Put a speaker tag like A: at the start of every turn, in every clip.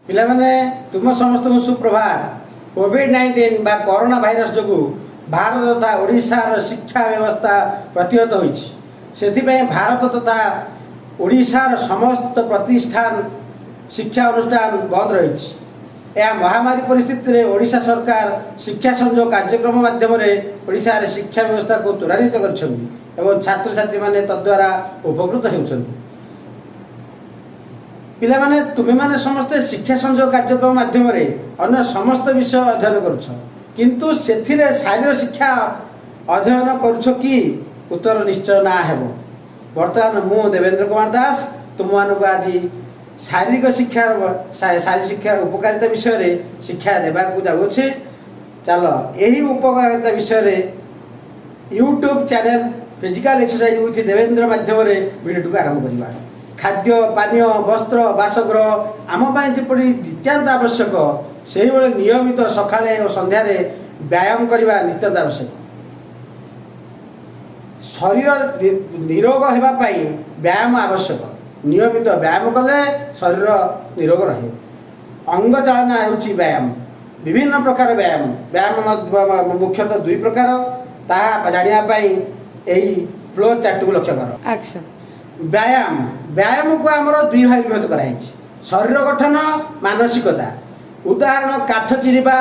A: ପିଲାମାନେ, ତୁମ ସମସ୍ତଙ୍କୁ ସୁପ୍ରଭାତ। କୋଭିଡ-19 ବା କରୋନା ଭାଇରସ ଯୋଗୁଁ ଭାରତ ତଥା ଓଡ଼ିଶାର ଶିକ୍ଷା ବ୍ୟବସ୍ଥା ପ୍ରତିହତ ହୋଇଛି। ସେଥିପାଇଁ ଭାରତ ତଥା ଓଡ଼ିଶାର ସମସ୍ତ ପ୍ରତିଷ୍ଠାନ, ଶିକ୍ଷା ଅନୁଷ୍ଠାନ ବନ୍ଦ ରହିଛି। ଏହା ମହାମାରୀ ପରିସ୍ଥିତିରେ ଓଡ଼ିଶା ସରକାର ଶିକ୍ଷା ସଂଯୋଗ କାର୍ଯ୍ୟକ୍ରମ ମାଧ୍ୟମରେ ଓଡ଼ିଶାରେ ଶିକ୍ଷା ବ୍ୟବସ୍ଥାକୁ ତ୍ୱରାନ୍ୱିତ କରିଛନ୍ତି ଏବଂ ଛାତ୍ରଛାତ୍ରୀମାନେ ତଦ୍ୱାରା ଉପକୃତ ହେଉଛନ୍ତି। ପିଲାମାନେ, ତୁମେମାନେ ସମସ୍ତେ ଶିକ୍ଷା ସଂଯୋଗ କାର୍ଯ୍ୟକ୍ରମ ମାଧ୍ୟମରେ ଅନ୍ୟ ସମସ୍ତ ବିଷୟ ଅଧ୍ୟୟନ କରୁଛ, କିନ୍ତୁ ସେଥିରେ ଶାରୀରିକ ଶିକ୍ଷା ଅଧ୍ୟୟନ କରୁଛ କି? ଉତ୍ତର ନିଶ୍ଚୟ ନା ହେବ। ବର୍ତ୍ତମାନ ମୁଁ ଦେବେନ୍ଦ୍ର କୁମାର ଦାସ ତୁମମାନଙ୍କୁ ଆଜି ଶାରୀରିକ ଶିକ୍ଷାର ଉପକାରିତା ବିଷୟରେ ଶିକ୍ଷା ଦେବାକୁ ଯାଉଅଛି। ଚାଲ, ଏହି ଉପକାରିତା ବିଷୟରେ YouTube channel Physical Exercise with Debendra ମାଧ୍ୟମରେ ଭିଡ଼ିଓଟିକୁ ଆରମ୍ଭ କରିବା। ଖାଦ୍ୟ, ପାନୀୟ, ବସ୍ତ୍ର, ବାସଗୃହ ଆମ ପାଇଁ ଯେପରି ନିତ୍ୟାନ୍ତ ଆବଶ୍ୟକ, ସେହିଭଳି ନିୟମିତ ସକାଳେ ଓ ସନ୍ଧ୍ୟାରେ ବ୍ୟାୟାମ କରିବା ନିତ୍ୟାନ୍ତ ଆବଶ୍ୟକ। ଶରୀର ନିରୋଗ ହେବା ପାଇଁ ବ୍ୟାୟାମ ଆବଶ୍ୟକ। ନିୟମିତ ବ୍ୟାୟାମ କଲେ ଶରୀର ନିରୋଗ ରହେ। ଅଙ୍ଗ ଚାଳନା ହେଉଛି ବ୍ୟାୟାମ। ବିଭିନ୍ନ ପ୍ରକାର ବ୍ୟାୟାମ ବ୍ୟାୟାମ ମୁଖ୍ୟତଃ ଦୁଇ ପ୍ରକାର। ତାହା ଜାଣିବା ପାଇଁ ଏହି ଫ୍ଲୋ ଚାର୍ଟକୁ ଲକ୍ଷ୍ୟ କର।
B: Action.
A: ବ୍ୟାୟାମକୁ ଆମର ଦୁଇ ଭାଗ ବିଭକ୍ତ କରାଯାଇଛି: ଶରୀର ଗଠନ, ମାନସିକତା। ଉଦାହରଣ: କାଠ ଚିରିବା,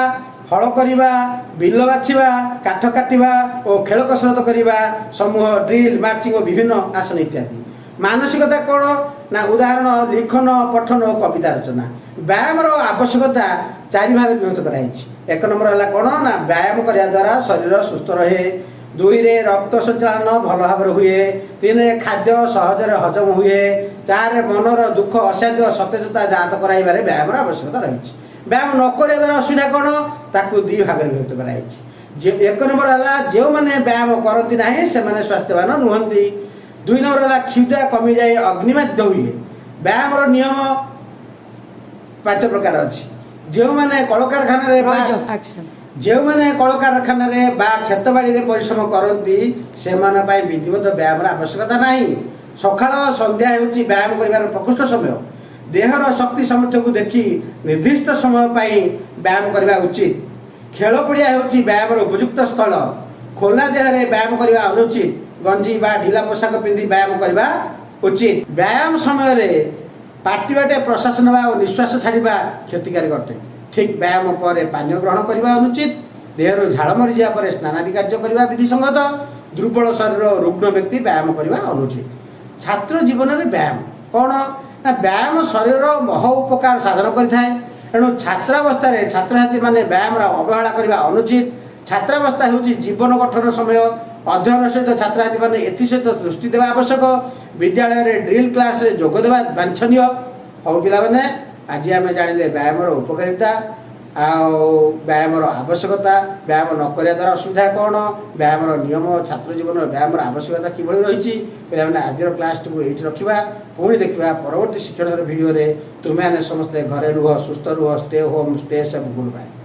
A: ହଳ କରିବା, ବିଲ ବାଛିବା, କାଠ କାଟିବା ଓ ଖେଳ କସରତ କରିବା, ସମୂହ ଡ୍ରିଲ୍, ମାର୍ଚିଂ ଓ ବିଭିନ୍ନ ଆସନ ଇତ୍ୟାଦି। ମାନସିକତା କ'ଣ ନା, ଉଦାହରଣ: ଲିଖନ, ପଠନ ଓ କବିତା ରଚନା। ବ୍ୟାୟାମର ଆବଶ୍ୟକତା ଚାରି ଭାଗରେ ବିଭକ୍ତ କରାଯାଇଛି। ଏକ ନମ୍ବର ହେଲା କ'ଣ ନା, ବ୍ୟାୟାମ କରିବା ଦ୍ୱାରା ଶରୀର ସୁସ୍ଥ ରହେ। ଦୁଇରେ ରକ୍ତ ସଞ୍ଚାଳନ ଭଲ ଭାବରେ ହୁଏ। ତିନିରେ ଖାଦ୍ୟ ସହଜରେ ହଜମ ହୁଏ। ଚାରିରେ ମନର ଦୁଃଖ, ଅଶାନ୍ତି ଓ ସତେଜତା ଜାତ କରାଇବାରେ ବ୍ୟାୟାମର ଆବଶ୍ୟକତା ରହିଛି। ବ୍ୟାୟାମ ନ କରିବା ଦ୍ୱାରା ଅସୁବିଧା କ'ଣ? ତାକୁ ଦୁଇ ଭାଗରେ ବିଭକ୍ତ କରାଯାଇଛି। ଯେ ଏକ ନମ୍ବର ହେଲା, ଯେଉଁମାନେ ବ୍ୟାୟାମ କରନ୍ତି ନାହିଁ, ସେମାନେ ସ୍ୱାସ୍ଥ୍ୟବାନ ନୁହନ୍ତି। ଦୁଇ ନମ୍ବର ହେଲା, କ୍ଷୁଧା କମିଯାଇ ଅଗ୍ନିମାନ୍ଦ୍ୟ ହୁଏ। ବ୍ୟାୟାମର ନିୟମ ପାଞ୍ଚ ପ୍ରକାର ଅଛି। ଯେଉଁମାନେ କଳକାରଖାନାରେ ବା
B: ରହିଯାଅ। Action.
A: ଯେଉଁମାନେ କଳକାରଖାନାରେ ବା କ୍ଷେତବାଡ଼ିରେ ପରିଶ୍ରମ କରନ୍ତି, ସେମାନଙ୍କ ପାଇଁ ବିଧିବଦ୍ଧ ବ୍ୟାୟାମର ଆବଶ୍ୟକତା ନାହିଁ। ସକାଳ ଓ ସନ୍ଧ୍ୟା ହେଉଛି ବ୍ୟାୟାମ କରିବାର ପ୍ରକୃଷ୍ଟ ସମୟ। ଦେହର ଶକ୍ତି ସାମର୍ଥ୍ୟକୁ ଦେଖି ନିର୍ଦ୍ଦିଷ୍ଟ ସମୟ ପାଇଁ ବ୍ୟାୟାମ କରିବା ଉଚିତ। ଖେଳ ପଡ଼ିଆ ହେଉଛି ବ୍ୟାୟାମର ଉପଯୁକ୍ତ ସ୍ଥଳ। ଖୋଲା ଦେହରେ ବ୍ୟାୟାମ କରିବା ଅନୁଚିତ। ଗଞ୍ଜି ବା ଢିଲା ପୋଷାକ ପିନ୍ଧି ବ୍ୟାୟାମ କରିବା ଉଚିତ। ବ୍ୟାୟାମ ସମୟରେ ପାଟି ବାଟେ ପ୍ରଶ୍ୱାସ ନେବା ଓ ନିଶ୍ୱାସ ଛାଡ଼ିବା କ୍ଷତିକାରକ ଅଟେ। ଠିକ୍ ବ୍ୟାୟାମ ପରେ ପାନୀୟ ଗ୍ରହଣ କରିବା ଅନୁଚିତ। ଦେହରୁ ଝାଳ ମରିଯିବା ପରେ ସ୍ନାନାଦି କାର୍ଯ୍ୟ କରିବା ବିଧିସଙ୍ଗତ। ଦୁର୍ବଳ ଶରୀର, ରୁଗ୍ଣ ବ୍ୟକ୍ତି ବ୍ୟାୟାମ କରିବା ଅନୁଚିତ। ଛାତ୍ର ଜୀବନରେ ବ୍ୟାୟାମ କ'ଣ ନା, ବ୍ୟାୟାମ ଶରୀରର ମହ ଉପକାର ସାଧନ କରିଥାଏ। ଏଣୁ ଛାତ୍ରାବସ୍ଥାରେ ଛାତ୍ରଛାତ୍ରୀମାନେ ବ୍ୟାୟାମର ଅବହେଳା କରିବା ଅନୁଚିତ। ଛାତ୍ରାବସ୍ଥା ହେଉଛି ଜୀବନ ଗଠନ ସମୟ। ଅଧ୍ୟୟନ ସହିତ ଛାତ୍ରଛାତ୍ରୀମାନେ ଏଥିସହିତ ଦୃଷ୍ଟି ଦେବା ଆବଶ୍ୟକ। ବିଦ୍ୟାଳୟରେ ଡ୍ରିଲ୍ କ୍ଲାସରେ ଯୋଗ ଦେବା ବାଞ୍ଛନୀୟ। ହଉ ପିଲାମାନେ, ଆଜି ଆମେ ଜାଣିଲେ ବ୍ୟାୟାମର ଉପକାରିତା ଆଉ ବ୍ୟାୟାମର ଆବଶ୍ୟକତା, ବ୍ୟାୟାମ ନ କରିବା ଦ୍ୱାରା ଅସୁବିଧା କ'ଣ, ବ୍ୟାୟାମର ନିୟମ, ଛାତ୍ର ଜୀବନର ବ୍ୟାୟାମର ଆବଶ୍ୟକତା କିଭଳି ରହିଛି। ପିଲାମାନେ, ଆଜିର କ୍ଲାସଟିକୁ ଏଇଠି ରଖିବା। ପୁଣି ଦେଖିବା ପରବର୍ତ୍ତୀ ଶିକ୍ଷଣର ଭିଡ଼ିଓରେ। ତୁମେମାନେ ସମସ୍ତେ ଘରେ ରୁହ, ସୁସ୍ଥ ରୁହ। Stay home, stay safe. Good bye.